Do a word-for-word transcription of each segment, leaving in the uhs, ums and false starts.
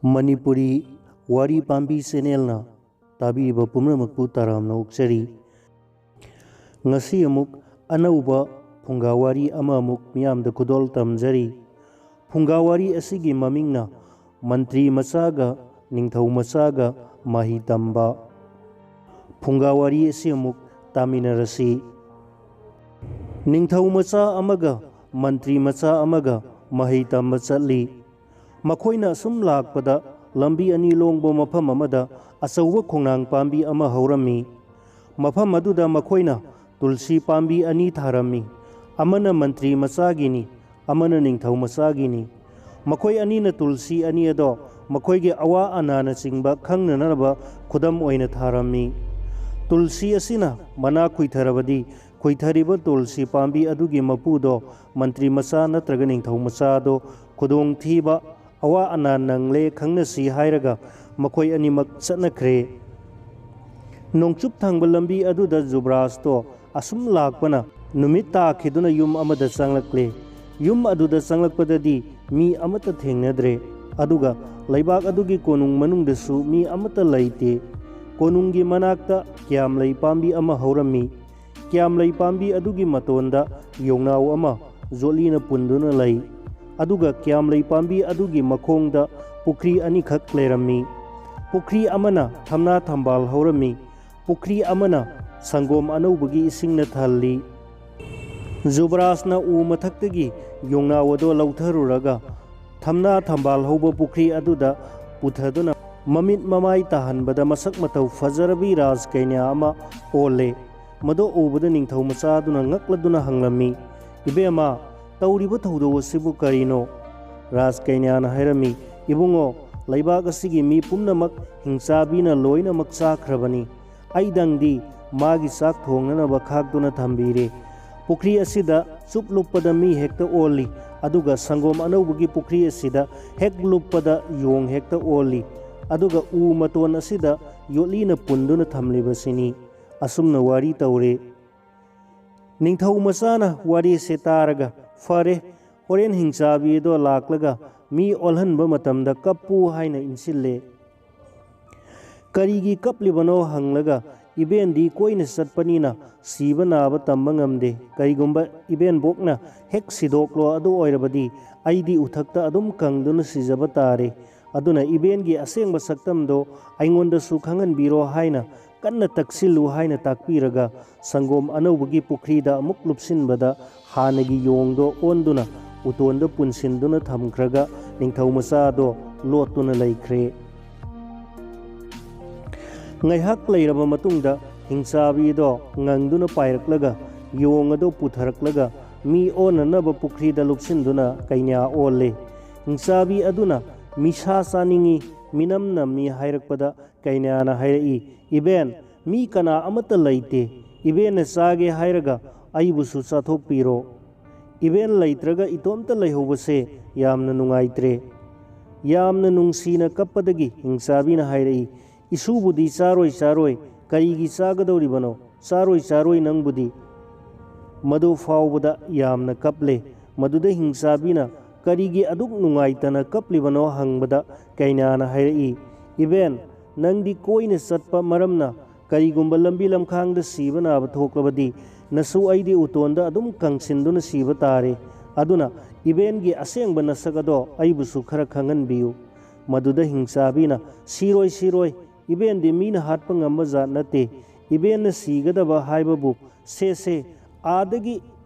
ꯃꯅꯤꯄꯨꯔꯤ ꯋꯥꯔꯤ ꯄꯥꯝꯕꯤ ꯆꯦꯅꯦꯜꯅ ꯇꯥꯕꯤꯔꯤꯕ ꯄꯨꯝꯅꯃꯛꯄꯨ ꯇꯔꯥꯝꯅ ꯑꯣꯛꯆꯔꯤ꯫ ꯉꯁꯤ ꯑꯃꯨꯛ ꯑꯅꯧꯕ ꯐꯨꯡꯒꯥ ꯋꯥꯔꯤ ꯑꯃꯃꯨꯛ ꯃꯤꯌꯥꯝꯗ ꯈꯨꯗꯣꯜ ꯇꯝꯖꯔꯤ꯫ ꯐꯨꯡꯒꯥ ꯋꯥꯔꯤ ꯑꯁꯤꯒꯤ ꯃꯃꯤꯡꯅ ꯃꯟꯇ꯭ꯔꯤ ꯃꯆꯥꯒ ꯅꯤꯡꯊꯧ ꯃꯆꯥꯒ ꯃꯍꯩ ꯇꯝꯕ꯫ ꯐꯨꯡꯒꯥ ꯋꯥꯔꯤ ꯑꯁꯤ ꯑꯃꯨꯛ ꯇꯥꯃꯤꯟꯅꯔꯁꯤ꯫ ꯅꯤꯡꯊꯧ ꯃꯆꯥ ꯑꯃꯒ ꯃꯟꯇ꯭ꯔꯤ ꯃꯆꯥ ꯑꯃꯒ ꯃꯍꯩ ꯇꯝꯕ ꯆꯠꯂꯤ꯫ ꯃꯈꯣꯏꯅ ꯑꯁꯨꯝ ꯂꯥꯛꯄꯗ ꯂꯝꯕꯤ ꯑꯅꯤ ꯂꯣꯡꯕ ꯃꯐꯝ ꯑꯃꯗ ꯑꯆꯧꯕ ꯈꯣꯡꯅꯥꯡ ꯄꯥꯝꯕꯤ ꯑꯃ ꯍꯧꯔꯝꯃꯤ꯫ ꯃꯐꯝ ꯑꯗꯨꯗ ꯃꯈꯣꯏꯅ ꯇꯨꯜꯁꯤ ꯄꯥꯝꯕꯤ ꯑꯅꯤ ꯊꯥꯔꯝꯃꯤ꯫ ꯑꯃꯅ ꯃꯟꯇ꯭ꯔꯤ ꯃꯆꯥꯒꯤꯅꯤ, ꯑꯃꯅ ꯅꯤꯡꯊꯧ ꯃꯆꯥꯒꯤꯅꯤ꯫ ꯃꯈꯣꯏ ꯑꯅꯤꯅ ꯇꯨꯜꯁꯤ ꯑꯅꯤ ꯑꯗꯣ ꯃꯈꯣꯏꯒꯤ ꯑꯋꯥ ꯑꯅꯥꯅꯆꯤꯡꯕ ꯈꯪꯅꯅꯕ ꯈꯨꯗꯝ ꯑꯣꯏꯅ ꯊꯥꯔꯝꯃꯤ꯫ ꯇꯨꯜꯁꯤ ꯑꯁꯤꯅ ꯃꯅꯥ ꯈꯨꯏꯊꯔꯕꯗꯤ, ꯈꯨꯏꯊꯔꯤꯕ ꯇꯨꯜꯁꯤ ꯄꯥꯝꯕꯤ ꯑꯗꯨꯒꯤ ꯃꯄꯨꯗꯣ ꯃꯟꯇ꯭ꯔꯤ ꯃꯆꯥ ꯅꯠꯇ꯭ꯔꯒ ꯅꯤꯡꯊꯧ ꯃꯆꯥꯗꯣ ꯈꯨꯗꯣꯡꯊꯤꯕ, ꯑꯋꯥ ꯑꯅꯥ ꯅꯪꯂꯦ ꯈꯪꯅꯁꯤ ꯍꯥꯏꯔꯒ ꯃꯈꯣꯏ ꯑꯅꯤꯃꯛ ꯆꯠꯅꯈ꯭ꯔꯦ꯫ ꯅꯣꯡꯆꯨꯞ ꯊꯪꯕ ꯂꯝꯕꯤ ꯑꯗꯨꯗ ꯖꯨꯕ꯭ꯔꯥꯖꯇꯣ ꯑꯁꯨꯝ ꯂꯥꯛꯄꯅ ꯅꯨꯃꯤꯠ ꯇꯥꯈꯤꯗꯨꯅ ꯌꯨꯝ ꯑꯃꯗ ꯆꯪꯂꯛꯂꯦ꯫ ꯌꯨꯝ ꯑꯗꯨꯗ ꯆꯪꯂꯛꯄꯗꯗꯤ ꯃꯤ ꯑꯃꯠꯇ ꯊꯦꯡꯅꯗ꯭ꯔꯦ꯫ ꯑꯗꯨꯒ ꯂꯩꯕꯥꯛ ꯑꯗꯨꯒꯤ ꯀꯣꯅꯨꯡ ꯃꯅꯨꯡꯗꯁꯨ ꯃꯤ ꯑꯃꯠꯇ ꯂꯩꯇꯦ꯫ ꯀꯣꯅꯨꯡꯒꯤ ꯃꯅꯥꯛꯇ ꯀ꯭ꯌꯥꯝꯂꯩ ꯄꯥꯝꯕꯤ ꯑꯃ ꯍꯧꯔꯝꯃꯤ꯫ ꯀ꯭ꯌꯥꯝꯂꯩ ꯄꯥꯝꯕꯤ ꯑꯗꯨꯒꯤ ꯃꯇꯣꯟꯗ ꯌꯣꯡꯅꯥꯎ ꯑꯃ ꯌꯣꯠꯂꯤꯅ ꯄꯨꯟꯗꯨꯅ ꯂꯩ꯫ ꯑꯗꯨꯒ ꯀ꯭ꯌꯥꯝꯂꯩ ꯄꯥꯝꯕꯤ ꯑꯗꯨꯒꯤ ꯃꯈꯣꯡꯗ ꯄꯨꯈ꯭ꯔꯤ ꯑꯅꯤꯈꯛ ꯂꯩꯔꯝꯃꯤ꯫ ꯄꯨꯈ꯭ꯔꯤ ꯑꯃꯅ ꯊꯝꯅꯥ ꯊꯝꯕꯥꯜ ꯍꯧꯔꯝꯃꯤ꯫ ꯄꯨꯈ꯭ꯔꯤ ꯑꯃꯅ ꯁꯪꯒꯣꯝ ꯑꯅꯧꯕꯒꯤ ꯏꯁꯤꯡꯅ ꯊꯜꯂꯤ꯫ ꯖꯨꯕ꯭ꯔꯥꯖꯅ ꯎ ꯃꯊꯛꯇꯒꯤ ꯌꯣꯡꯅꯥꯎ ꯑꯗꯣ ꯂꯧꯊꯔꯨꯔꯒ ꯊꯝꯅꯥ ꯊꯝꯕꯥꯜ ꯍꯧꯕ ꯄꯨꯈ꯭ꯔꯤ ꯑꯗꯨꯗ ꯄꯨꯊꯗꯨꯅ ꯃꯃꯤꯠ ꯃꯃꯥꯏ ꯇꯥꯍꯟꯕꯗ ꯃꯁꯛ ꯃꯇꯧ ꯐꯖꯔꯕꯤ ꯔꯥꯖꯀꯩꯅ꯭ꯌꯥ ꯑꯃ ꯑꯣꯜꯂꯦ꯫ ꯃꯗꯨ ꯎꯕꯗ ꯅꯤꯡꯊꯧ ꯃꯆꯥꯗꯨꯅ ꯉꯛꯂꯗꯨꯅ ꯍꯪꯂꯝꯃꯤ, "ꯏꯕꯦꯝꯃ, ꯇꯧꯔꯤꯕ ꯊꯧꯗꯣꯛ ꯑꯁꯤꯕꯨ ꯀꯔꯤꯅꯣ?" ꯔꯥꯖꯀꯩꯅ꯭ꯌꯥꯅ ꯍꯥꯏꯔꯝꯃꯤ, "ꯏꯕꯨꯡꯉꯣ, ꯂꯩꯕꯥꯛ ꯑꯁꯤꯒꯤ ꯃꯤ ꯄꯨꯝꯅꯃꯛ ꯍꯤꯡꯆꯥꯕꯤꯅ ꯂꯣꯏꯅꯃꯛ ꯆꯥꯈ꯭ꯔꯕꯅꯤ꯫ ꯑꯩꯗꯪꯗꯤ ꯃꯥꯒꯤ ꯆꯥꯛ ꯊꯣꯡꯅꯅꯕ ꯈꯥꯛꯇꯨꯅ ꯊꯝꯕꯤꯔꯦ꯫ ꯄꯨꯈ꯭ꯔꯤ ꯑꯁꯤꯗ ꯆꯨꯞ ꯂꯨꯞꯄꯗ ꯃꯤ ꯍꯦꯛꯇ ꯑꯣꯜꯂꯤ, ꯑꯗꯨꯒ ꯁꯪꯒꯣꯝ ꯑꯅꯧꯕꯒꯤ ꯄꯨꯈ꯭ꯔꯤ ꯑꯁꯤꯗ ꯍꯦꯛ ꯂꯨꯞꯄꯗ ꯌꯣꯡ ꯍꯦꯛꯇ ꯑꯣꯜꯂꯤ, ꯑꯗꯨꯒ ꯎ ꯃꯇꯣꯟ ꯑꯁꯤꯗ ꯌꯣꯠꯂꯤꯅ ꯄꯨꯟꯗꯨꯅ ꯊꯝꯂꯤꯕꯁꯤꯅꯤ꯫ ꯑꯁꯨꯝꯅ ꯋꯥꯔꯤ ꯇꯧꯔꯦ꯫" ꯅꯤꯡꯊꯧ ꯃꯆꯥꯅ ꯋꯥꯔꯤꯁꯦ ꯇꯥꯔꯒ, "ꯐꯔꯦ, ꯍꯣꯔꯦꯟ ꯍꯤꯡꯆꯥꯕꯤ ꯑꯗꯣ ꯂꯥꯛꯂꯒ ꯃꯤ ꯑꯣꯜꯍꯟꯕ ꯃꯇꯝꯗ ꯀꯞꯄꯨ ꯍꯥꯏꯅ ꯏꯟꯁꯤꯜꯂꯦ꯫ ꯀꯔꯤꯒꯤ ꯀꯞꯂꯤꯕꯅꯣ ꯍꯪꯂꯒ, "ꯏꯕꯦꯟꯗꯤ ꯀꯣꯏꯅ ꯆꯠꯄꯅꯤꯅ ꯁꯤꯕ ꯅꯥꯕ ꯇꯝꯕ ꯉꯝꯗꯦ꯫ ꯀꯔꯤꯒꯨꯝꯕ ꯏꯕꯦꯟꯕꯣꯛꯅ ꯍꯦꯛ ꯁꯤꯗꯣꯛꯂꯣ, ꯑꯗꯨ ꯑꯣꯏꯔꯕꯗꯤ ꯑꯩꯗꯤ ꯎꯊꯛꯇ ꯑꯗꯨꯝ ꯀꯪꯗꯨꯅ ꯁꯤꯖꯕ ꯇꯥꯔꯦ꯫ ꯑꯗꯨꯅ ꯏꯕꯦꯟꯒꯤ ꯑꯁꯦꯡꯕ ꯁꯛꯇꯝꯗꯣ ꯑꯩꯉꯣꯟꯗꯁꯨ ꯈꯪꯍꯟꯕꯤꯔꯣ" ꯍꯥꯏꯅ ꯀꯟꯅ ꯇꯛꯁꯤꯜꯂꯨ ꯍꯥꯏꯅ ꯇꯥꯛꯄꯤꯔꯒ, ꯁꯪꯒꯣꯝ ꯑꯅꯧꯕꯒꯤ ꯄꯨꯈ꯭ꯔꯤꯗ ꯑꯃꯨꯛ ꯂꯨꯞꯁꯤꯟꯕꯗ, ꯍꯥꯟꯅꯒꯤ ꯌꯣꯡꯗꯣ ꯑꯣꯟꯗꯨꯅ ꯎꯇꯣꯟꯗ ꯄꯨꯟꯁꯤꯟꯗꯨꯅ ꯊꯝꯈ꯭ꯔꯒ, ꯅꯤꯡꯊꯧ ꯃꯆꯥꯗꯣ ꯂꯣꯠꯇꯨꯅ ꯂꯩꯈ꯭ꯔꯦ꯫ ꯉꯥꯏꯍꯥꯛ ꯂꯩꯔꯕ ꯃꯇꯨꯡꯗ, ꯍꯤꯡꯆꯥꯕꯤꯗꯣ ꯉꯪꯗꯨꯅ ꯄꯥꯏꯔꯛꯂꯒ, ꯌꯣꯡ ꯑꯗꯨ ꯄꯨꯊꯔꯛꯂꯒ, ꯃꯤ ꯑꯣꯟꯅꯅꯕ ꯄꯨꯈ꯭ꯔꯤꯗ ꯂꯨꯞꯁꯤꯟꯗꯨꯅ ꯀꯩꯅ꯭ꯌꯥ ꯑꯣꯜꯂꯦ꯫ ꯍꯤꯡꯆꯥꯕꯤ ꯑꯗꯨꯅ ꯃꯤꯁꯥ ꯆꯥꯅꯤꯡꯏ, ꯃꯤꯅꯝ ꯅꯝꯃꯤ ꯍꯥꯏꯔꯛꯄꯗ, ꯀꯩꯅ꯭ꯌꯥꯅ ꯍꯥꯏꯔꯛꯏ, "ꯏꯕꯦꯟ, ꯃꯤ ꯀꯅꯥ ꯑꯃꯠꯇ ꯂꯩꯇꯦ꯫ ꯏꯕꯦꯟꯅ ꯆꯥꯒꯦ ꯍꯥꯏꯔꯒ ꯑꯩꯕꯨꯁꯨ ꯆꯥꯊꯣꯛꯄꯤꯔꯣ꯫ ꯏꯕꯦꯟ ꯂꯩꯇ꯭ꯔꯒ ꯏꯇꯣꯝꯇ ꯂꯩꯍꯧꯕꯁꯦ ꯌꯥꯝꯅ ꯅꯨꯡꯉꯥꯏꯇ꯭ꯔꯦ"꯫ ꯌꯥꯝꯅ ꯅꯨꯡꯁꯤꯅ ꯀꯞꯄꯗꯒꯤ ꯍꯤꯡꯆꯥꯕꯤꯅ ꯍꯥꯏꯔꯛꯏ, "ꯏꯁꯨꯕꯨꯗꯤ ꯆꯥꯔꯣꯏ, ꯆꯥꯔꯣꯏ, ꯀꯔꯤꯒꯤ ꯆꯥꯒꯗꯧꯔꯤꯕꯅꯣ? ꯆꯥꯔꯣꯏ, ꯆꯥꯔꯣꯏ ꯅꯪꯕꯨꯗꯤ"꯫ ꯃꯗꯨ ꯐꯥꯎꯕꯗ ꯌꯥꯝꯅ ꯀꯞꯂꯦ꯫ ꯃꯗꯨꯗ ꯍꯤꯡꯆꯥꯕꯤꯅ ꯀꯔꯤꯒꯤ ꯑꯗꯨꯛ ꯅꯨꯡꯉꯥꯏꯇꯅ ꯀꯞꯂꯤꯕꯅꯣ ꯍꯪꯕꯗ, ꯀꯩꯅꯥꯅ ꯍꯥꯏꯔꯛꯏ, "ꯏꯕꯦꯟ, ꯅꯪꯗꯤ ꯀꯣꯏꯅ ꯆꯠꯄ ꯃꯔꯝꯅ ꯀꯔꯤꯒꯨꯝꯕ ꯂꯝꯕꯤ ꯂꯝꯈꯥꯡꯗ ꯁꯤꯕ ꯅꯥꯕ ꯊꯣꯛꯂꯕꯗꯤ, ꯅꯁꯨ ꯑꯩꯗꯤ ꯎꯇꯣꯟꯗ ꯑꯗꯨꯝ ꯀꯪꯁꯤꯟꯗꯨꯅ ꯁꯤꯕ ꯇꯥꯔꯦ꯫ ꯑꯗꯨꯅ ꯏꯕꯦꯟꯒꯤ ꯑꯁꯦꯡꯕ ꯅꯁꯛ ꯑꯗꯣ ꯑꯩꯕꯨꯁꯨ ꯈꯔ ꯈꯪꯍꯟꯕꯤꯌꯨ"꯫ ꯃꯗꯨꯗ ꯍꯤꯡꯆꯥꯕꯤꯅ, "ꯁꯤꯔꯣꯏ, ꯁꯤꯔꯣꯏ, ꯏꯕꯦꯟꯗꯤ ꯃꯤꯅ ꯍꯥꯠꯄ ꯉꯝꯕ ꯖꯥꯠ ꯅꯠꯇꯦ꯫ ꯏꯕꯦꯟꯅ ꯁꯤꯒꯗꯕ ꯍꯥꯏꯕꯕꯨ, ꯁꯦ, ꯁꯦ, ꯑꯥꯗꯒꯤ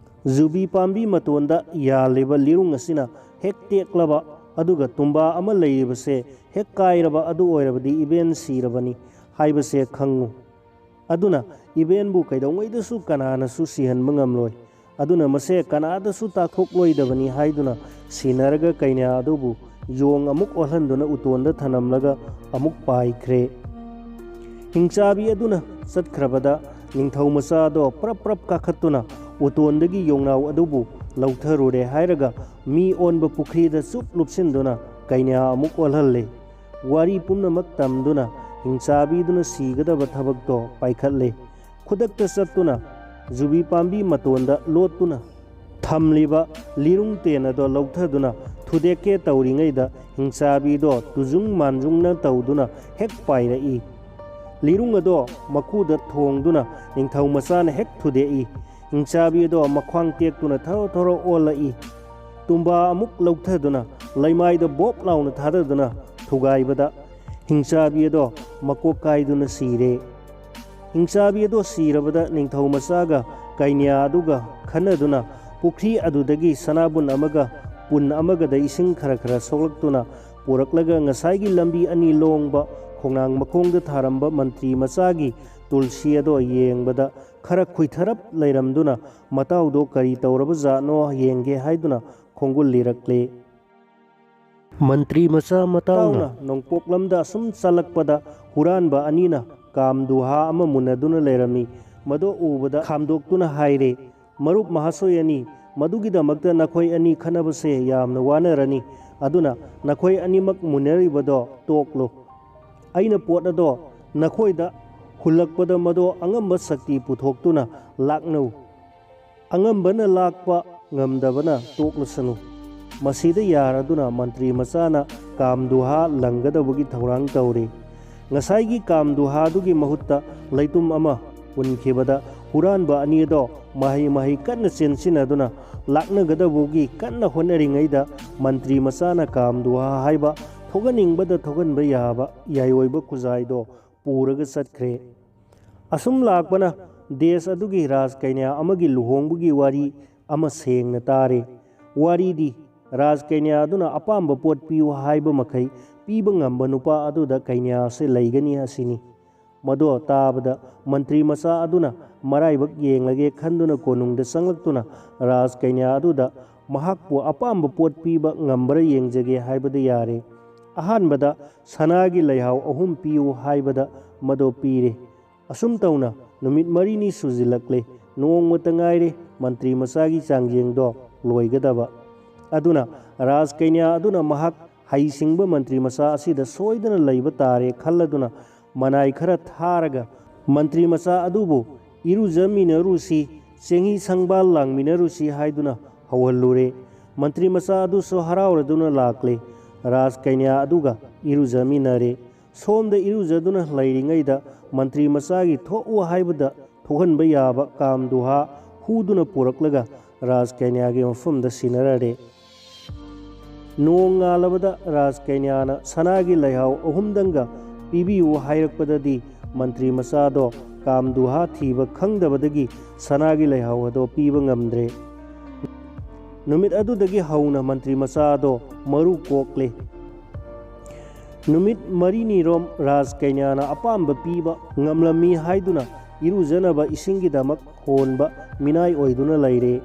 ꯖꯨꯕꯤ ꯄꯥꯝꯕꯤ ꯃꯇꯣꯟꯗ ꯌꯥꯜꯂꯤꯕ ꯂꯤꯔꯨꯡ ꯑꯁꯤꯅ ꯍꯦꯛ ꯇꯦꯛꯂꯕ, ꯑꯗꯨꯒ ꯇꯨꯝꯕꯥ ꯑꯃ ꯂꯩꯔꯤꯕꯁꯦ ꯍꯦꯛ ꯀꯥꯏꯔꯕ, ꯑꯗꯨ ꯑꯣꯏꯔꯕꯗꯤ ꯏꯕꯦꯟ ꯁꯤꯔꯕꯅꯤ" ꯍꯥꯏꯕꯁꯦ ꯈꯪꯉꯨ꯫ ꯑꯗꯨꯅ ꯏꯕꯦꯟꯕꯨ ꯀꯩꯗꯧꯉꯩꯗꯁꯨ ꯀꯅꯥꯅꯁꯨ ꯁꯤꯍꯟꯕ ꯉꯝꯂꯣꯏ꯫ ꯑꯗꯨꯅ ꯃꯁꯦ ꯀꯅꯥꯗꯁꯨ ꯇꯥꯛꯊꯣꯛꯂꯣꯏꯗꯕꯅꯤ ꯍꯥꯏꯗꯨꯅ ꯁꯤꯟꯅꯔꯒ ꯀꯩꯅꯥ ꯑꯗꯨꯕꯨ ꯌꯣꯡ ꯑꯃꯨꯛ ꯑꯣꯜꯍꯟꯗꯨꯅ ꯎꯇꯣꯟꯗ ꯊꯅꯝꯂꯒ ꯑꯃꯨꯛ ꯄꯥꯏꯈ꯭ꯔꯦ꯫ ꯍꯤꯡꯆꯥꯕꯤ ꯑꯗꯨꯅ ꯆꯠꯈ꯭ꯔꯕꯗ ꯅꯤꯡꯊꯧ ꯃꯆꯥꯗꯣ ꯄ꯭ꯔꯞ ꯄ꯭ꯔꯞ ꯀꯥꯈꯠꯇꯨꯅ ꯎꯇꯣꯟꯗꯒꯤ ꯌꯣꯡꯅꯥꯎ ꯑꯗꯨꯕꯨ ꯂꯧꯊꯔꯨꯔꯦ ꯍꯥꯏꯔꯒ ꯃꯤ ꯑꯣꯟꯕ ꯄꯨꯈ꯭ꯔꯤꯗ ꯆꯨꯞ ꯂꯨꯞꯁꯤꯟꯗꯨꯅ ꯀꯩꯅꯥ ꯑꯃꯨꯛ ꯑꯣꯜꯍꯜꯂꯦ꯫ ꯋꯥꯔꯤ ꯄꯨꯝꯅꯃꯛ ꯇꯝꯗꯨꯅ ꯍꯤꯡꯆꯥꯕꯤꯗꯨꯅ ꯁꯤꯒꯗꯕ ꯊꯕꯛꯇꯣ ꯄꯥꯏꯈꯠꯂꯦ꯫ ꯈꯨꯗꯛꯇ ꯆꯠꯇꯨꯅ ꯖꯨꯕꯤ ꯄꯥꯝꯕꯤ ꯃꯇꯣꯟꯗ ꯂꯣꯠꯇꯨꯅ ꯊꯝꯂꯤꯕ ꯂꯤꯔꯨꯡ ꯇꯦꯟ ꯑꯗꯣ ꯂꯧꯊꯗꯨꯅ ꯊꯨꯗꯦꯛꯀꯦ ꯇꯧꯔꯤꯉꯩꯗ ꯍꯤꯡꯆꯥꯕꯤꯗꯣ ꯇꯨꯖꯨꯡ ꯃꯥꯟꯖꯨꯡꯅ ꯇꯧꯗꯨꯅ ꯍꯦꯛ ꯄꯥꯏꯔꯛꯏ꯫ ꯂꯤꯔꯨꯡ ꯑꯗꯣ ꯃꯀꯨꯗ ꯊꯣꯡꯗꯨꯅ ꯅꯤꯡꯊꯧ ꯃꯆꯥꯅ ꯍꯦꯛ ꯊꯨꯗꯦꯛꯏ꯫ ꯍꯤꯡꯆꯥꯕꯤ ꯑꯗꯣ ꯃꯈ꯭ꯋꯥꯡ ꯇꯦꯛꯇꯨꯅ ꯊꯔꯣ ꯊꯔꯣ ꯑꯣꯜꯂꯛꯏ꯫ ꯇꯨꯝꯕꯥ ꯑꯃꯨꯛ ꯂꯧꯊꯗꯨꯅ ꯂꯩꯃꯥꯏꯗ ꯕꯣꯞ ꯂꯥꯎꯅ ꯊꯥꯗꯗꯨꯅ ꯊꯨꯒꯥꯏꯕꯗ ꯍꯤꯡꯆꯥꯕꯤ ꯑꯗꯣ ꯃꯀꯣꯛ ꯀꯥꯏꯗꯨꯅ ꯁꯤꯔꯦ꯫ ꯍꯤꯡꯆꯥꯕꯤ ꯑꯗꯣ ꯁꯤꯔꯕꯗ ꯅꯤꯡꯊꯧ ꯃꯆꯥꯒ ꯀꯩꯅ꯭ꯌꯥ ꯑꯗꯨꯒ ꯈꯟꯅꯗꯨꯅ ꯄꯨꯈ꯭ꯔꯤ ꯑꯗꯨꯗꯒꯤ ꯁꯅꯥꯕꯨꯟ ꯑꯃꯒ ꯄꯨꯟ ꯑꯃꯒꯗ ꯏꯁꯤꯡ ꯈꯔ ꯈꯔ ꯁꯣꯛꯂꯛꯇꯨꯅ ꯄꯨꯔꯛꯂꯒ ꯉꯁꯥꯏꯒꯤ ꯂꯝꯕꯤ ꯑꯅꯤ ꯂꯣꯡꯕ ꯈꯣꯡꯅꯥꯡ ꯃꯈꯣꯡꯗ ꯊꯥꯔꯝꯕ ꯃꯟꯇ꯭ꯔꯤ ꯃꯆꯥꯒꯤ ꯇꯨꯜꯁꯤ ꯑꯗꯣ ꯌꯦꯡꯕꯗ ꯈꯔ ꯈꯨꯏꯊꯔꯞ ꯂꯩꯔꯝꯗꯨꯅ ꯃꯇꯥꯎꯗꯣ ꯀꯔꯤ ꯇꯧꯔꯕ ꯖꯥꯠꯅꯣ ꯌꯦꯡꯒꯦ ꯍꯥꯏꯗꯨꯅ ꯈꯣꯡꯒꯨꯜ ꯂꯤꯔꯛꯂꯦ꯫ ꯃꯟꯇ꯭ꯔꯤ ꯃꯆꯥ ꯃꯇꯥꯎꯅ ꯅꯣꯡꯄꯣꯛꯂꯝꯗ ꯑꯁꯨꯝ ꯆꯠꯂꯛꯄꯗ ꯍꯨꯔꯥꯟꯕ ꯑꯅꯤꯅ ꯀꯥꯝꯗꯨꯍꯥ ꯑꯃ ꯃꯨꯟꯅꯗꯨꯅ ꯂꯩꯔꯝꯃꯤ꯫ ꯃꯗꯨ ꯎꯕꯗ ꯈꯥꯝꯗꯣꯛꯇꯨꯅ ꯍꯥꯏꯔꯦ, "ꯃꯔꯨꯞ ꯃꯍꯥꯁꯣꯏ ꯑꯅꯤ, ꯃꯗꯨꯒꯤꯗꯃꯛꯇ ꯅꯈꯣꯏ ꯑꯅꯤ ꯈꯠꯅꯕꯁꯦ ꯌꯥꯝꯅ ꯋꯥꯅꯔꯅꯤ꯫ ꯑꯗꯨꯅ ꯅꯈꯣꯏ ꯑꯅꯤꯃꯛ ꯃꯨꯟꯅꯔꯤꯕꯗꯣ ꯇꯣꯛꯂꯨ꯫ ꯑꯩꯅ ꯄꯣꯠ ꯑꯗꯣ ꯅꯈꯣꯏꯗ ꯍꯨꯜꯂꯛꯄꯗ ꯃꯗꯣ ꯑꯉꯝꯕ ꯁꯛꯇꯤ ꯄꯨꯊꯣꯛꯇꯨꯅ ꯂꯥꯛꯅꯧ꯫ ꯑꯉꯝꯕꯅ ꯂꯥꯛꯄ, ꯉꯝꯗꯕꯅ ꯇꯣꯛꯂꯁꯅꯨ꯫" ꯃꯁꯤꯗ ꯌꯥꯔꯗꯨꯅ ꯃꯟꯇ꯭ꯔꯤ ꯃꯆꯥꯅ ꯀꯥꯝꯗꯨꯍꯥ ꯂꯪꯒꯗꯕꯒꯤ ꯊꯧꯔꯥꯡ ꯇꯧꯔꯤ꯫ ꯉꯁꯥꯏꯒꯤ ꯀꯥꯝꯗꯨꯍꯥꯗꯨꯒꯤ ꯃꯍꯨꯠꯇ ꯂꯩꯇꯨꯝ ꯑꯃ ꯍꯨꯟꯈꯤꯕꯗ ꯍꯨꯔꯥꯟꯕ ꯑꯅꯤ ꯑꯗꯣ ꯃꯍꯩ ꯃꯍꯩ ꯀꯟꯅ ꯆꯦꯟꯁꯤꯟꯅꯗꯨꯅ ꯂꯥꯛꯅꯒꯗꯕꯒꯤ ꯀꯟꯅ ꯍꯣꯠꯅꯔꯤꯉꯩꯗ ꯃꯟꯇ꯭ꯔꯤ ꯃꯆꯥꯅ ꯀꯥꯝꯗꯨꯍꯥ ꯍꯥꯏꯕ ꯊꯣꯛꯍꯟꯅꯤꯡꯕꯗ ꯊꯣꯛꯍꯟꯕ ꯌꯥꯕ ꯌꯥꯏꯑꯣꯏꯕ ꯈꯨꯖꯥꯏꯗꯣ ꯄꯨꯔꯒ ꯆꯠꯈ꯭ꯔꯦ꯫ ꯑꯁꯨꯝ ꯂꯥꯛꯄꯅ ꯗꯦꯁ ꯑꯗꯨꯒꯤ ꯔꯥꯖ ꯀꯩꯅ꯭ꯌꯥ ꯑꯃꯒꯤ ꯂꯨꯍꯣꯡꯕꯒꯤ ꯋꯥꯔꯤ ꯑꯃ ꯁꯦꯡꯅ ꯇꯥꯔꯦ꯫ ꯋꯥꯔꯤꯗꯤ ꯔꯥꯖ ꯀꯩꯅ꯭ꯌꯥ ꯑꯗꯨꯅ ꯑꯄꯥꯝꯕ ꯄꯣꯠ ꯄꯤꯌꯨ ꯍꯥꯏꯕ ꯃꯈꯩ ꯄꯤꯕ ꯉꯝꯕ ꯅꯨꯄꯥ ꯑꯗꯨꯗ ꯀꯩꯅ꯭ꯌꯥꯁꯦ ꯂꯩꯒꯅꯤ ꯑꯁꯤꯅꯤ꯫ ꯃꯗꯣ ꯇꯥꯕꯗ ꯃꯟꯇ꯭ꯔꯤ ꯃꯆꯥ ꯑꯗꯨꯅ ꯃꯔꯥꯏꯕꯛ ꯌꯦꯡꯂꯒꯦ ꯈꯟꯗꯨꯅ ꯀꯣꯅꯨꯡꯗ ꯆꯪꯂꯛꯇꯨꯅ ꯔꯥꯖ ꯀꯩꯅ꯭ꯌꯥ ꯑꯗꯨꯗ ꯃꯍꯥꯛꯄꯨ ꯑꯄꯥꯝꯕ ꯄꯣꯠ ꯄꯤꯕ ꯉꯝꯕ꯭ꯔꯥ ꯌꯦꯡꯖꯒꯦ ꯍꯥꯏꯕꯗ ꯌꯥꯔꯦ꯫ ꯑꯍꯥꯟꯕꯗ ꯁꯅꯥꯒꯤ ꯂꯩꯍꯥꯎ ꯑꯍꯨꯝ ꯄꯤꯌꯨ ꯍꯥꯏꯕꯗ ꯃꯗꯣ ꯄꯤꯔꯦ꯫ ꯑꯁꯨꯝ ꯇꯧꯅ ꯅꯨꯃꯤꯠ ꯃꯔꯤꯅꯤ ꯁꯨꯖꯤꯜꯂꯛꯂꯦ꯫ ꯅꯣꯡꯃꯇ ꯉꯥꯏꯔꯦ ꯃꯟꯇ꯭ꯔꯤ ꯃꯆꯥꯒꯤ ꯆꯥꯡꯖꯦꯡꯗꯣ ꯂꯣꯏꯒꯗꯕ꯫ ꯑꯗꯨꯅ ꯔꯥꯖ ꯀꯩꯅ꯭ꯌꯥ ꯑꯗꯨꯅ ꯃꯍꯥꯛ ꯍꯩꯁꯤꯡꯕ ꯃꯟꯇ꯭ꯔꯤ ꯃꯆꯥ ꯑꯁꯤꯗ ꯁꯣꯏꯗꯅ ꯂꯩꯕ ꯇꯥꯔꯦ ꯈꯜꯂꯗꯨꯅ ꯃꯅꯥꯏ ꯈꯔ ꯊꯥꯔꯒ ꯃꯟꯇ꯭ꯔꯤ ꯃꯆꯥ ꯑꯗꯨꯕꯨ "ꯏꯔꯨꯖꯃꯤꯟꯅꯔꯨꯁꯤ, ꯆꯦꯡꯍꯤ ꯁꯪꯕꯥꯜ ꯂꯥꯡꯃꯤꯟꯅꯔꯨꯁꯤ" ꯍꯥꯏꯗꯨꯅ ꯍꯧꯍꯜꯂꯨꯔꯦ꯫ ꯃꯟꯇ꯭ꯔꯤ ꯃꯆꯥ ꯑꯗꯨꯁꯨ ꯍꯔꯥꯎꯔꯗꯨꯅ ꯂꯥꯛꯂꯦ꯫ ꯔꯥꯖꯀꯩꯅ꯭ꯌꯥ ꯑꯗꯨꯒ ꯏꯔꯨꯖꯃꯤꯟꯅꯔꯦ꯫ ꯁꯣꯝꯗ ꯏꯔꯨꯖꯗꯨꯅ ꯂꯩꯔꯤꯉꯩꯗ ꯃꯟꯇ꯭ꯔꯤ ꯃꯆꯥꯒꯤ ꯊꯣꯛꯎ ꯍꯥꯏꯕꯗ ꯊꯣꯛꯍꯟꯕ ꯌꯥꯕ ꯀꯥꯝꯗꯨꯍꯥ ꯍꯨꯗꯨꯅ ꯄꯨꯔꯛꯂꯒ ꯔꯥꯖꯀꯩꯅ꯭ꯌꯥꯒꯤ ꯃꯐꯝꯗ ꯁꯤꯟꯅꯔꯔꯦ꯫ ꯅꯣꯡ ꯉꯥꯜꯂꯕꯗ ꯔꯥꯖꯀꯩꯅ꯭ꯌꯥꯅ ꯁꯅꯥꯒꯤ ꯂꯩꯍꯥꯎ ꯑꯍꯨꯝꯗꯪꯒ ꯄꯤꯕꯤꯌꯨ ꯍꯥꯏꯔꯛꯄꯗꯗꯤ ꯃꯟꯇ꯭ꯔꯤ ꯃꯆꯥꯗꯣ ꯀꯥꯝꯗꯨꯍꯥ ꯊꯤꯕ ꯈꯪꯗꯕꯗꯒꯤ ꯁꯅꯥꯒꯤ ꯂꯩꯍꯥꯎ ꯑꯗꯣ ꯄꯤꯕ ꯉꯝꯗ꯭ꯔꯦ꯫ ꯅꯨꯃꯤꯠ ꯑꯗꯨꯗꯒꯤ ꯍꯧꯅ ꯃꯟꯇ꯭ꯔꯤ ꯃꯆꯥꯗꯣ ꯃꯔꯨ ꯀꯣꯛꯂꯦ꯫ ꯅꯨꯃꯤꯠ ꯃꯔꯤꯅꯤꯔꯣꯝ ꯔꯥꯖꯀꯩꯅ꯭ꯌꯥꯅ ꯑꯄꯥꯝꯕ ꯄꯤꯕ ꯉꯝꯂꯝꯃꯤ ꯍꯥꯏꯗꯨꯅ ꯏꯔꯨꯖꯅꯕ ꯏꯁꯤꯡꯒꯤꯗꯃꯛ ꯍꯣꯟꯕ ꯃꯤꯅꯥꯏ ꯑꯣꯏꯗꯨꯅ ꯂꯩꯔꯦ꯫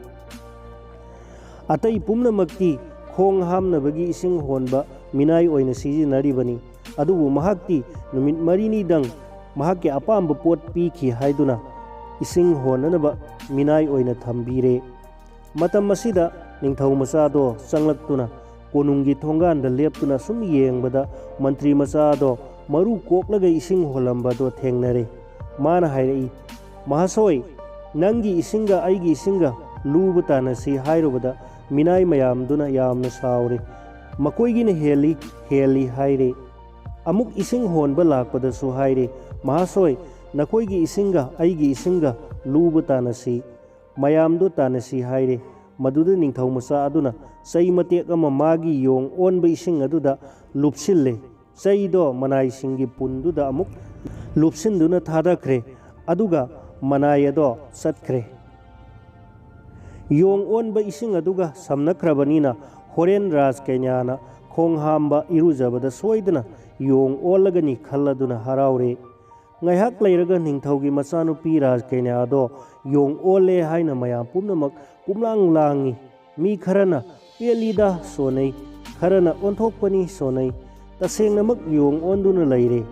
ꯑꯇꯩ ꯄꯨꯝꯅꯃꯛꯇꯤ ꯈꯣꯡ ꯍꯥꯝꯅꯕꯒꯤ ꯏꯁꯤꯡ ꯍꯣꯟꯕ ꯃꯤꯅꯥꯏ ꯑꯣꯏꯅ ꯁꯤꯖꯤꯟꯅꯔꯤꯕꯅꯤ꯫ ꯑꯗꯨꯕꯨ ꯃꯍꯥꯛꯇꯤ ꯅꯨꯃꯤꯠ ꯃꯔꯤꯅꯤꯗꯪ ꯃꯍꯥꯛꯀꯤ ꯑꯄꯥꯝꯕ ꯄꯣꯠ ꯄꯤꯈꯤ ꯍꯥꯏꯗꯨꯅ ꯏꯁꯤꯡ ꯍꯣꯟꯅꯅꯕ ꯃꯤꯅꯥꯏ ꯑꯣꯏꯅ ꯊꯝꯕꯤꯔꯦ꯫ ꯃꯇꯝ ꯑꯁꯤꯗ ꯅꯤꯡꯊꯧ ꯃꯆꯥꯗꯣ ꯆꯪꯂꯛꯇꯨꯅ ꯀꯣꯅꯨꯡꯒꯤ ꯊꯣꯡꯒꯥꯟꯗ ꯂꯦꯞꯇꯨꯅ ꯁꯨꯝ ꯌꯦꯡꯕꯗ ꯃꯟꯇ꯭ꯔꯤ ꯃꯆꯥꯗꯣ ꯃꯔꯨ ꯀꯣꯛꯂꯒ ꯏꯁꯤꯡ ꯍꯣꯜꯂꯝꯕꯗꯣ ꯊꯦꯡꯅꯔꯦ꯫ ꯃꯥꯅ ꯍꯥꯏꯔꯛꯏ, "ꯃꯍꯥꯁꯣꯏ, ꯅꯪꯒꯤ ꯏꯁꯤꯡꯒ ꯑꯩꯒꯤ ꯏꯁꯤꯡꯒ ꯂꯨꯕ ꯇꯥꯟꯅꯁꯤ" ꯍꯥꯏꯔꯨꯕꯗ ꯃꯤꯅꯥꯏ ꯃꯌꯥꯝꯗꯨꯅ ꯌꯥꯝꯅ ꯁꯥꯎꯔꯦ꯫ ꯃꯈꯣꯏꯒꯤꯅ ꯍꯦꯜꯂꯤ, ꯍꯦꯜꯂꯤ ꯍꯥꯏꯔꯦ꯫ ꯑꯃꯨꯛ ꯏꯁꯤꯡ ꯍꯣꯟꯕ ꯂꯥꯛꯄꯗꯁꯨ ꯍꯥꯏꯔꯦ, "ꯃꯍꯥꯁꯣꯏ, ꯅꯈꯣꯏꯒꯤ ꯏꯁꯤꯡꯒ ꯑꯩꯒꯤ ꯏꯁꯤꯡꯒ ꯂꯨꯕ ꯇꯥꯟꯅꯁꯤ, ꯃꯌꯥꯝꯗꯣ ꯇꯥꯟꯅꯁꯤ" ꯍꯥꯏꯔꯦ꯫ ꯃꯗꯨꯗ ꯅꯤꯡꯊꯧ ꯃꯆꯥ ꯑꯗꯨꯅ ꯆꯩ ꯃꯇꯦꯛ ꯑꯃ ꯃꯥꯒꯤ ꯌꯣꯡ ꯑꯣꯟꯕ ꯏꯁꯤꯡ ꯑꯗꯨꯗ ꯂꯨꯞꯁꯤꯜꯂꯦ꯫ ꯆꯩꯗꯣ ꯃꯅꯥꯏꯁꯤꯡꯒꯤ ꯄꯨꯟꯗꯨꯗ ꯑꯃꯨꯛ ꯂꯨꯞꯁꯤꯟꯗꯨꯅ ꯊꯥꯗꯈ꯭ꯔꯦ꯫ ꯑꯗꯨꯒ ꯃꯅꯥꯏ ꯑꯗꯣ ꯆꯠꯈ꯭ꯔꯦ꯫ ꯌꯣꯡ ꯑꯣꯟꯕ ꯏꯁꯤꯡ ꯑꯗꯨꯒ ꯁꯝꯅꯈ꯭ꯔꯕꯅꯤꯅ ꯍꯣꯔꯦꯟ ꯔꯥꯖꯀꯩꯅ꯭ꯌꯥꯅ ꯈꯣꯡ ꯍꯥꯝꯕ ꯏꯔꯨꯖꯕꯗ ꯁꯣꯏꯗꯅ ꯌꯣꯡ ꯑꯣꯜꯂꯒꯅꯤ ꯈꯜꯂꯗꯨꯅ ꯍꯔꯥꯎꯔꯦ꯫ ꯉꯥꯏꯍꯥꯛ ꯂꯩꯔꯒ ꯅꯤꯡꯊꯧꯒꯤ ꯃꯆꯥꯅꯨꯄꯤ ꯔꯥꯖꯀꯩꯅ꯭ꯌꯥꯗꯣ ꯌꯣꯡ ꯑꯣꯜꯂꯦ ꯍꯥꯏꯅ ꯃꯌꯥꯝ ꯄꯨꯝꯅꯃꯛ ꯄꯨꯝꯂꯥꯡ ꯂꯥꯡꯉꯤ꯫ ꯃꯤ ꯈꯔꯅ "ꯄꯦꯜꯂꯤꯗ" ꯁꯣꯟꯅꯩ, ꯈꯔꯅ "ꯑꯣꯟꯊꯣꯛꯄꯅꯤ" ꯁꯣꯟꯅꯩ꯫ ꯇꯁꯦꯡꯅꯃꯛ ꯌꯣꯡ ꯑꯣꯟꯗꯨꯅ ꯂꯩꯔꯦ꯫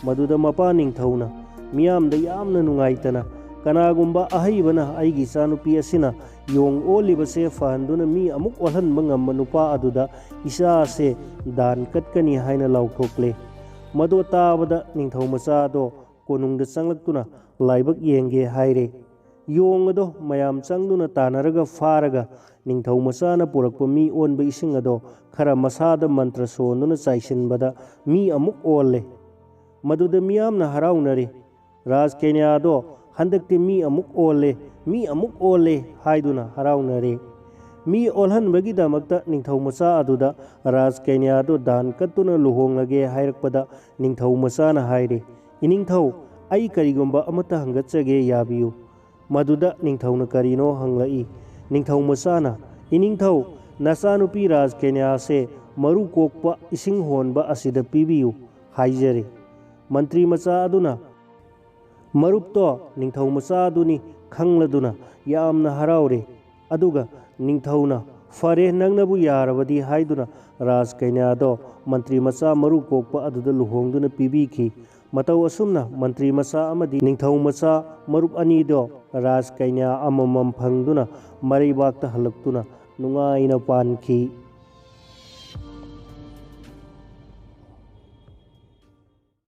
ꯃꯗꯨꯗ ꯃꯄꯥ ꯅꯤꯡꯊꯧꯅ ꯃꯤꯌꯥꯝꯗ ꯌꯥꯝꯅ ꯅꯨꯡꯉꯥꯏꯇꯅ, "ꯀꯅꯥꯒꯨꯝꯕ ꯑꯍꯩꯕꯅ ꯑꯩꯒꯤ ꯏꯆꯥꯅꯨꯄꯤ ꯑꯁꯤꯅ ꯌꯣꯡ ꯑꯣꯜꯂꯤꯕꯁꯦ ꯐꯍꯟꯗꯨꯅ ꯃꯤ ꯑꯃꯨꯛ ꯑꯣꯜꯍꯟꯕ ꯉꯝꯕ ꯅꯨꯄꯥ ꯑꯗꯨꯗ ꯏꯆꯥ ꯑꯁꯦ ꯗꯥꯟ ꯀꯠꯀꯅꯤ" ꯍꯥꯏꯅ ꯂꯥꯎꯊꯣꯛꯂꯦ꯫ ꯃꯗꯨ ꯇꯥꯕꯗ ꯅꯤꯡꯊꯧ ꯃꯆꯥ ꯑꯗꯣ ꯀꯣꯅꯨꯡꯗ ꯆꯪꯂꯛꯇꯨꯅ ꯂꯥꯏꯕꯛ ꯌꯦꯡꯒꯦ ꯍꯥꯏꯔꯦ꯫ ꯌꯣꯡ ꯑꯗꯣ ꯃꯌꯥꯝ ꯆꯪꯗꯨꯅ ꯇꯥꯟꯅꯔꯒ ꯐꯥꯔꯒ ꯅꯤꯡꯊꯧ ꯃꯆꯥꯅ ꯄꯨꯔꯛꯄ ꯃꯤ ꯑꯣꯟꯕ ꯏꯁꯤꯡ ꯑꯗꯣ ꯈꯔ ꯃꯁꯥꯗ ꯃꯟꯇ꯭ꯔ ꯁꯣꯟꯗꯨꯅ ꯆꯥꯏꯁꯤꯟꯕꯗ ꯃꯤ ꯑꯃꯨꯛ ꯑꯣꯜꯂꯦ꯫ ꯃꯗꯨꯗ ꯃꯤꯌꯥꯝꯅ ꯍꯔꯥꯎꯅꯔꯦ꯫ ꯔꯥꯖꯀꯩꯅ꯭ꯌꯥꯗꯣ ꯍꯟꯗꯛꯇꯤ ꯃꯤ ꯑꯃꯨꯛ ꯑꯣꯜꯂꯦ, ꯃꯤ ꯑꯃꯨꯛ ꯑꯣꯜꯂꯦ ꯍꯥꯏꯗꯨꯅ ꯍꯔꯥꯎꯅꯔꯦ꯫ ꯃꯤ ꯑꯣꯜꯍꯟꯕꯒꯤꯗꯃꯛꯇ ꯅꯤꯡꯊꯧ ꯃꯆꯥ ꯑꯗꯨꯗ ꯔꯥꯖꯀꯩꯅ꯭ꯌꯥꯗꯣ ꯗꯥꯟ ꯀꯠꯇꯨꯅ ꯂꯨꯍꯣꯡꯂꯒꯦ ꯍꯥꯏꯔꯛꯄꯗ ꯅꯤꯡꯊꯧ ꯃꯆꯥꯅ ꯍꯥꯏꯔꯦ, "ꯏꯅꯤꯡꯊꯧ, ꯑꯩ ꯀꯔꯤꯒꯨꯝꯕ ꯑꯃꯠꯇ ꯍꯪꯒꯠꯆꯒꯦ, ꯌꯥꯕꯤꯌꯨ꯫" ꯃꯗꯨꯗ ꯅꯤꯡꯊꯧꯅ ꯀꯔꯤꯅꯣ ꯍꯪꯂꯛꯏ꯫ ꯅꯤꯡꯊꯧ ꯃꯆꯥꯅ, "ꯏꯅꯤꯡꯊꯧ, ꯅꯆꯥꯅꯨꯄꯤ ꯔꯥꯖꯀꯩꯅ꯭ꯌꯥꯁꯦ ꯃꯔꯨ ꯀꯣꯛꯄ ꯏꯁꯤꯡ ꯍꯣꯟꯕ ꯑꯁꯤꯗ ꯄꯤꯕꯤꯌꯨ" ꯍꯥꯏꯖꯔꯦ꯫ ꯃꯟꯇ꯭ꯔꯤ ꯃꯆꯥ ꯑꯗꯨꯅ ꯃꯔꯨꯞꯇꯣ ꯅꯤꯡꯊꯧ ꯃꯆꯥ ꯑꯗꯨꯅꯤ ꯈꯪꯂꯗꯨꯅ ꯌꯥꯝꯅ ꯍꯔꯥꯎꯔꯦ꯫ ꯑꯗꯨꯒ ꯅꯤꯡꯊꯧꯅ, "ꯐꯔꯦ, ꯅꯪꯅꯕꯨ ꯌꯥꯔꯕꯗꯤ" ꯍꯥꯏꯗꯨꯅ ꯔꯥꯖꯀꯩꯅ꯭ꯌꯥꯗꯣ ꯃꯟꯇ꯭ꯔꯤ ꯃꯆꯥ ꯃꯔꯨ ꯀꯣꯛꯄ ꯑꯗꯨꯗ ꯂꯨꯍꯣꯡꯗꯨꯅ ꯄꯤꯕꯤꯈꯤ꯫ ꯃꯇꯧ ꯑꯁꯨꯝꯅ ꯃꯟꯇ꯭ꯔꯤ ꯃꯆꯥ ꯑꯃꯗꯤ ꯅꯤꯡꯊꯧ ꯃꯆꯥ ꯃꯔꯨꯞ ꯑꯅꯤꯗꯣ ꯔꯥꯖꯀꯩꯅ꯭ꯌꯥ ꯑꯃꯃꯝ ꯐꯪꯗꯨꯅ ꯃꯔꯩꯕꯥꯛꯇ ꯍꯜꯂꯛꯇꯨꯅ ꯅꯨꯡꯉꯥꯏꯅ ꯄꯥꯟꯈꯤ꯫